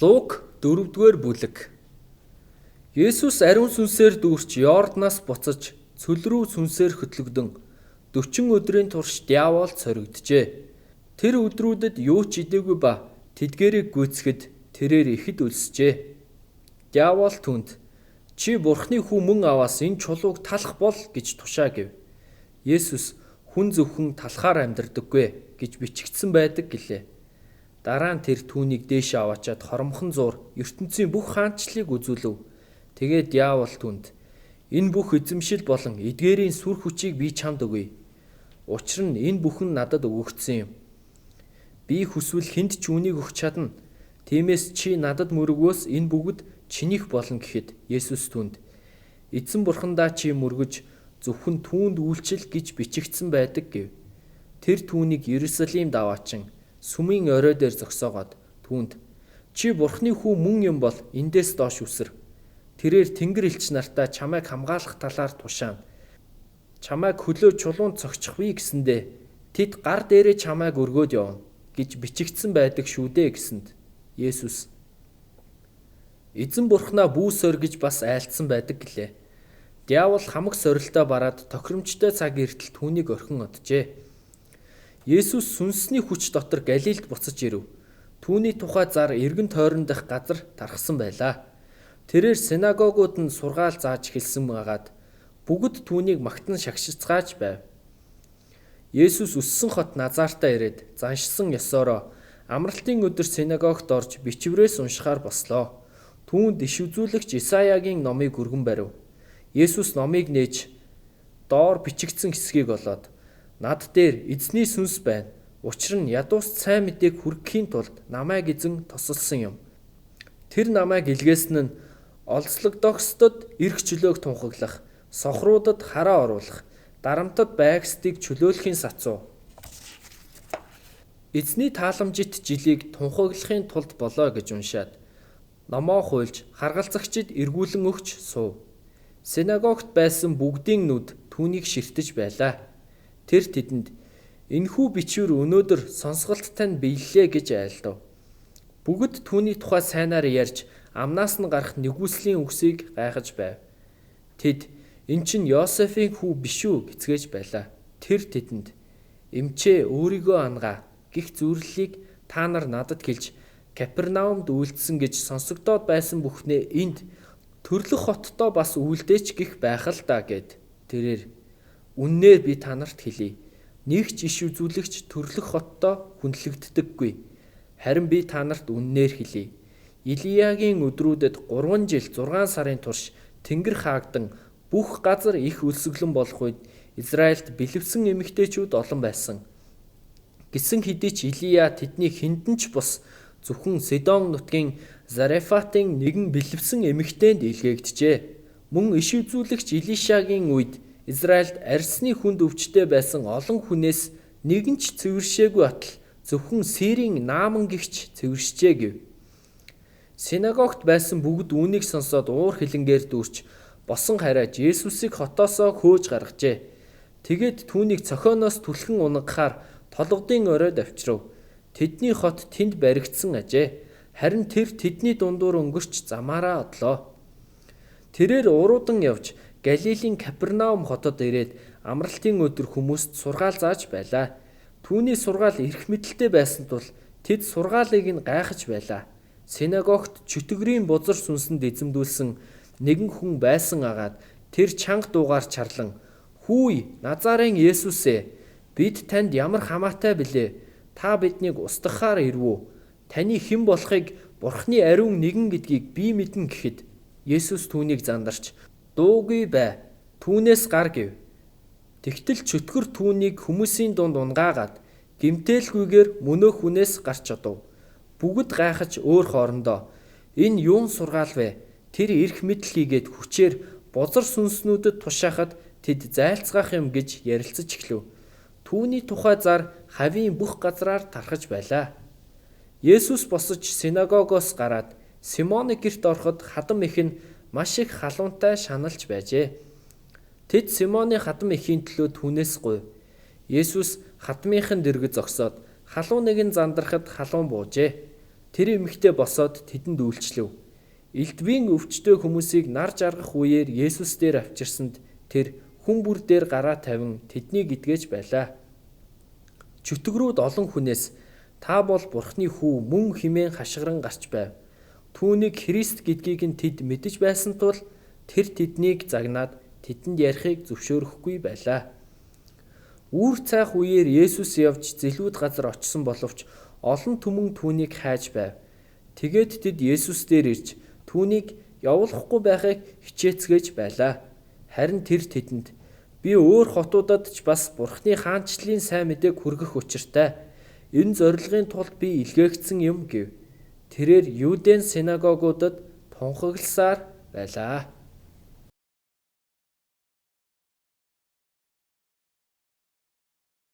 Лук 4-р бүлэг. Есүс ариун сүнсээр дүүрч Йорданаас буцаж цөл рүү сүнсээр хөтлөгдөн 40 өдрийн турш диавол соригджээ. Тэр өдрүүдэд юу ч идээгүй ба тэдгээрийг гүйцэхэд тэрээр ихэд өлсжээ. Диавол түүнд "Чи Бурхны хүү мөн аваас энэ чулууг талах бол" гэж тушаа гэв. Есүс "Хүн зөвхөн талхаар амьдардаггүй" гэж бичигдсэн байдаг гэлээ. Дараа нь тэр түүнийг дээшээ аваачаад хоромхон зуур ертөнцийн бүх хаанчлалыг үзүүлэв. Тэгээд диавол түүнд "Энэ бүх эзэмшил болон эдгээрийн сүр хүчийг би чамд өгье. Учир нь энэ бүхэн надад өгөгдсөн юм. Би хүсвэл хэнд ч үүнийг өгч чадна. Тиймээс чи надад мөргөвөөс энэ бүгд чинийх болно" гэхэд Есүс түүнд "Эзэн Бурхандаа чи мөргөж зөвхөн түүнд үйлчил гэж бичигдсэн байдаг" гэв. Тэр түүнийг Иерусалимд аваачин сүмийн орой дээр зогсоогоод түүнд "Чи Бурхны хүү мөн юм бол эндээс доош үсэр. Тэрээр тэнгэр элч нартаа чамайг хамгаалах талаар тушаана. Чамайг хөлөө чулуунд цогчих гэсэндээ тэд гар дээрээ чамайг өргөөд явна гэж бичигдсэн байдаг шүү дээ" гэсэнд Есүс "Эзэн Бурхнаа бүү сорь гэж бас айлдсан байдаг" гэлээ. Диавол хамаг сорилтоо бараад тохиромжтой цаг эртэл түүнийг орхин оджээ. Есүс сүнсний хүч дотор Галилд буцаж ирэв. Түүний тухай зар эргэн тойрон дах газар тархсан байлаа. Тэрээр синагогууд нь сургаал зааж эхэлсэн байгаад бүгд түүнийг магтан шагшицгааж байв. Есүс өссөн хот Назартаа ирээд заншсан ёсоороо амралтын өдөр синагогт орж бичвэрээс уншихаар бослоо. Түүнд иш үзүүлэгч Исаягийн номыг өргөн барив. Есүс номыг нээж доор бичигдсэн хэсгийг олоод "Над дээр эзний сүнс байна. Учир нь ядууст сайн мэдээг хүргэхийн тулд намайг эзэн тосолсон юм. Тэр намайг илгээсэн нь олзлогдогсдод эрх чөлөөг тунхаглах, сохруудад хараа оруулах, дарамтад байгсдыг чөлөөлөхийн сацуу. Эзний тааламжит жилийг тунхаглахын тулд болоо" гэж уншаад номоо хуйлж харгалзагчид эргүүлэн өгч суув. Синагогт байсан бүгдийн нүд түүнийг ширтэж байлаа. Тэр тэдэнд "Энэхүү бичвэр өнөөдөр сонсголттой нь биеллээ" гэж айлдав. Бүгд түүний тухай сайнаар ярьж амнаас нь гарах нигүүлслийн үгсийг гайхаж байв. Тэд "Энэ чинь Йосефийн хүү биш үү?" гэцгээж байлаа. Тэр тэдэнд "Эмчээ, өөрийгөө ангаа гэх зүрлэлийг та нар надад хэлж Капернаумд үйлдсэн гэж сонсогдоод байсан бүхнээ энд төрлөх хотдоо бас үйлдээч гэх байх л даа" гэд. Тэрээр "Үннээр би та нарт хэлье. Нэг ч иш үзүүлэгч төрлөх хотдоо хүндлэгддэггүй. Харин би та нарт үннээр хэлье. Илиягийн өдрүүдэд 3 жил 6 сарын турш тэнгэр хаагдан бүх газар их өлсгөлөн болох үед Израильд бэлэвсэн эмэгтэйчүүд олон байсан. Гэсэн хэдий ч Илия тэдний хэндэн ч бус зөвхөн Сидон нутгийн Зарефатын нэгэн бэлэвсэн эмэгтэйнд илгээгджээ. Мөн иш үзүүлэгч Илишагийн үед Израильд арьсны хүнд өвчтөй байсан олон хүнээс нэгэн ч цэвэршээгүй атал зөвхөн Сирийн Нааман гэгч цэвэршжээ" гэв. Синагогт байсан бүгд үүнийг сонсоод уур хилэнгээр дүүрч босон харайж Есүсийг хотоосоо хөөж гаргажээ. Тэгээд түүнийг цохионоос түлхэн унагахаар толгодын оройд авчрав. Тэдний хот тэнд баригдсан ажээ. Харин тэр тэдний дундуур өнгөрч замаараа одлоо. Тэрээр уруудан явж Галилийн Капернаум хотод ирээд амралтын өдөр хүмүүст сургаал зааж байлаа. Түүний сургаал эрх мэдэлтэй байсан тул тэд сургаалыг нь гайхаж байлаа. Синагогт чөтгөрийн бузар сүнсэнд эзэмдүүлсэн нэгэн хүн байсан агаад тэр чанга дуугаар чарлан "Хүү, Назарын Есүс ээ, бид танд ямар хамаатай билээ? Та биднийг устгахаар ирв үү? Таны хэн болохыг Бурхны ариун нэгэн гэдгийг би мэднэ" гэхэд Есүс түүнийг зандарч "Дуугүй бай, түүнээс гар" гэв. Тэгтэл чөтгөр түүнийг хүмүүсийн дунд унгаагаад гэмтээлгүйгээр мөнөөх хүнээс гарч одов. Бүгд гайхаж өөр хоорондоо "Энэ юун сургаал вэ? Тэр эрх мэдэл хийгээд хүчээр бузар сүнснүүдэд тушаахад тэд зайлцгаах юм" гэж ярилцаж эхлэв. Түүний тухай зар хавийн бүх газраар тархаж байлаа. Есүс босож синагогоос гараад Симоны гэрт ороход хадам эх нь маш их халуунтай шаналж байжээ. Тэд Симоны хадам эхийн төлөө түүнээс гуйв. Есүс хадмынхан дэргэд зогсоод халуун нэгэн зандрахад халуун буужээ. Тэр эмэгтэй босоод тэдэнд үйлчлэв. Элдвийн өвчтөй хүмүүсийг нар жаргах үеэр Есүс дээр авчирсанд тэр хүн бүр дээр гараа тавин тэднийг эдгэж байлаа. Чөтгөрүүд олон хүнээс та бол Бурхны хүү мөн хэмээн хашгиран гарч байв. Түүнийг Христ гэдгийг нь тэд мэдэж байсан тул тэр тэднийг загнаад тэдэнд ярихыг зөвшөөрөхгүй байлаа. Үүр цайх үеэр Есүс явж зэлүүд газар очсон боловч олон түмэн түүнийг хайж байв. Тэгээд тэд Есүс дээр ирж түүнийг явуулахгүй байхыг хичээцгээж байлаа. Харин тэр тэдэнд би өөр хотуудад ч бас Бурхны хаанчлалын сайн мэдээг хүргэх учиртай. Энэ зорилгын тулд би илгээгдсэн юм гэв. Тэрээр Юудын синагогуудад тунхагласаар байлаа.